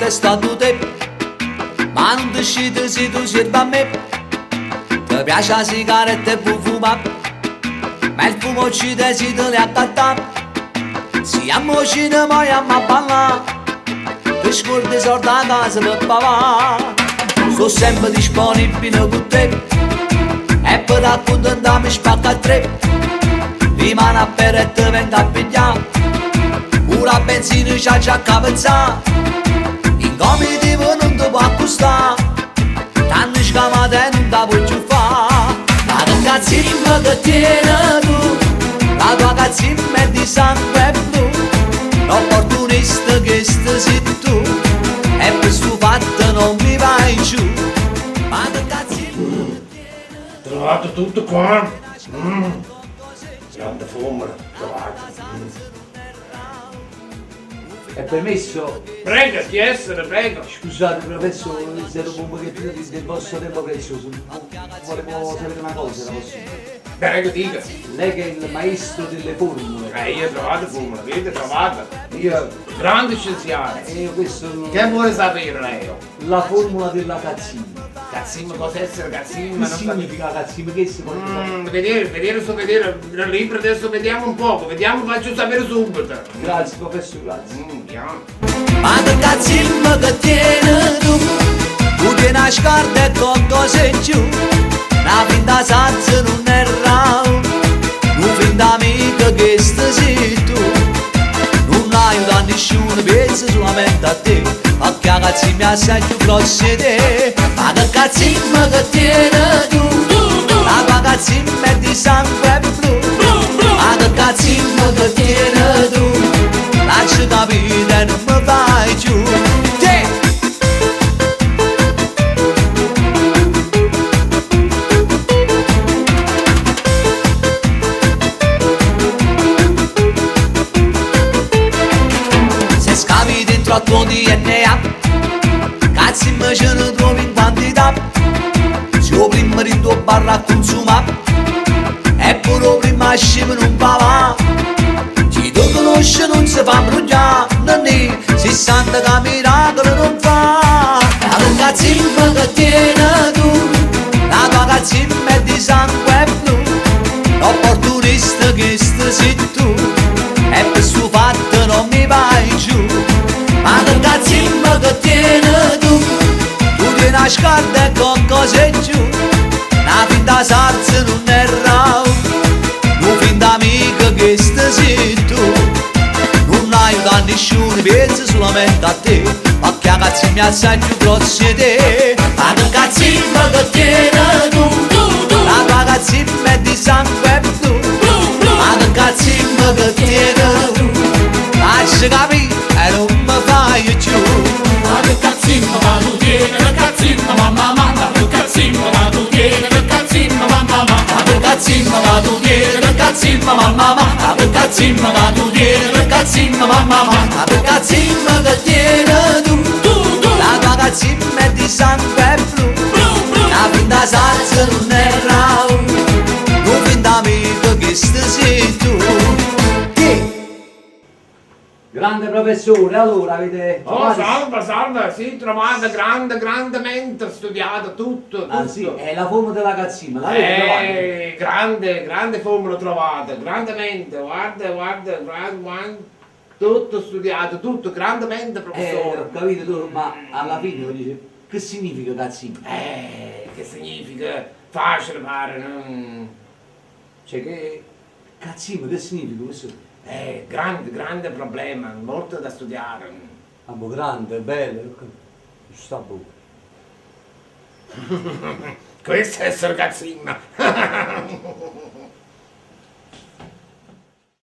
notte sto addu te. Ma nun te scite si tu sierve a me. Te piace 'a sigaretta e vuò fumà. Ma il fumo uccide si te l'hê accattà. Si jammo 'o cinema jammo a ballà. Te scuorde 'e sorde 'a casa pe pavà. Sto sempe disponibile cu te. E pe t'accuntentà me spacco a tre. Rimane a pere e te vengo a piglià. Pure 'a benzina c'aggia accapezzà. In comitiva nun te può accustà. T'hanno sgamato e nun t' 'a può cchiù fà. Ma che cazzimma che tiene tu? La tua cazzimma è di sangue blu. L'opportunista chest si tu. E pe stu fatto non mi vai giù. Ma che cazzimma che tiene tu? Trovato tutto qua. Grande formula, trovato. È permesso? Prego, chi essere, prego. Scusate professore, interrompo un pochettino del vostro tempo prezioso. Volevo sapere una cosa, era possibile? Prego, dica. Lei che è il maestro delle formule. Io ho trovato formula, avete trovato? Io, Grande scienziato. io questo... Che vuole sapere lei? La formula della cazzimma. Cazzimma, cosa essere cazzimma? Che Non so- significa cazzimma? Che si può Vedere, vedere, so vedere, il libro adesso vediamo un poco, vediamo, faccio sapere subito. Grazie professore, grazie. Vediamo. Ma che cazzimma che tiene tu? Tu tieni 'a scarda e qualcosa in giù. Na finta sarza nun è rau. Nu finta amica che sei tu. Nun aiuta nessuno, pensa solamente a te. Perché 'a cazzimma è assai più grossa di te. Ma che cazzimma che tiene tu? La tua cazzimma è di sangue blu. Ma che cazzimma che tiene tu? Lascia capire e non mi fai giù. Te! Se scavi dentro al tuo DNA, cazzimma ce ne trovi in quantità. Si 'o primmo dint' 'o bar a consumà, e pure 'o primmo a ascì pe nun pavà. Chi te conosce nun se fa 'mbruglià, nannì, 60 ca miracolo nun fa. Ma che cazzimma che tiene tu, la tua cazzimma è di sangue blu. L'opportunista che sei tu, e per sto fatto non mi vai giù. Ma che cazzimma che tiene tu, tu tieni 'a scarda e qualcosa in giù. Na finta sarza nun è rau, nu finta amica che sei tu. Nun aiuta nessuno, pensa solamente a te. Perché 'a cazzimma è assai più grossa di te. Ma che cazzimma che tiene tu, la tua cazzimma è di sangue blu. Ma che cazzimma che tiene tu, lascia capire e non mi fai giù. Ma che cazzimma ma tu tieni, che cazzimma mamma mamma, che cazzimma ma tu tieni, che cazzimma mamma mamma, Ma che cazzimma ma tu tieni, che cazzimma mamma mamma, che cazzimma ma tu tieni, che cazzimma mamma mamma, ma che cazzimma che tieni tu, la tua cazzimma è di sangue blu, la finta salsa non è rau, non finta amico che sei tu. Sì. Grande professore, allora avete Oh, trovato- salva, salva, sì, trovata grande, grandemente, studiato tutto, tutto. Ah sì, è la formula della cazzimma, l'avete trovata? Grande, grande formula trovata, grandemente, guarda, guarda, guarda, guarda, tutto studiato, tutto, grandemente, professore. Ho capito, tu, ma alla fine voglio dire, che significa cazzimma? Che significa? Facile pare, non... Cioè che... Cazzimma, che significa questo? Grande, grande problema, molto da studiare. Ah, boh, grande, bello, sta buono. Questo è essere cazzimma.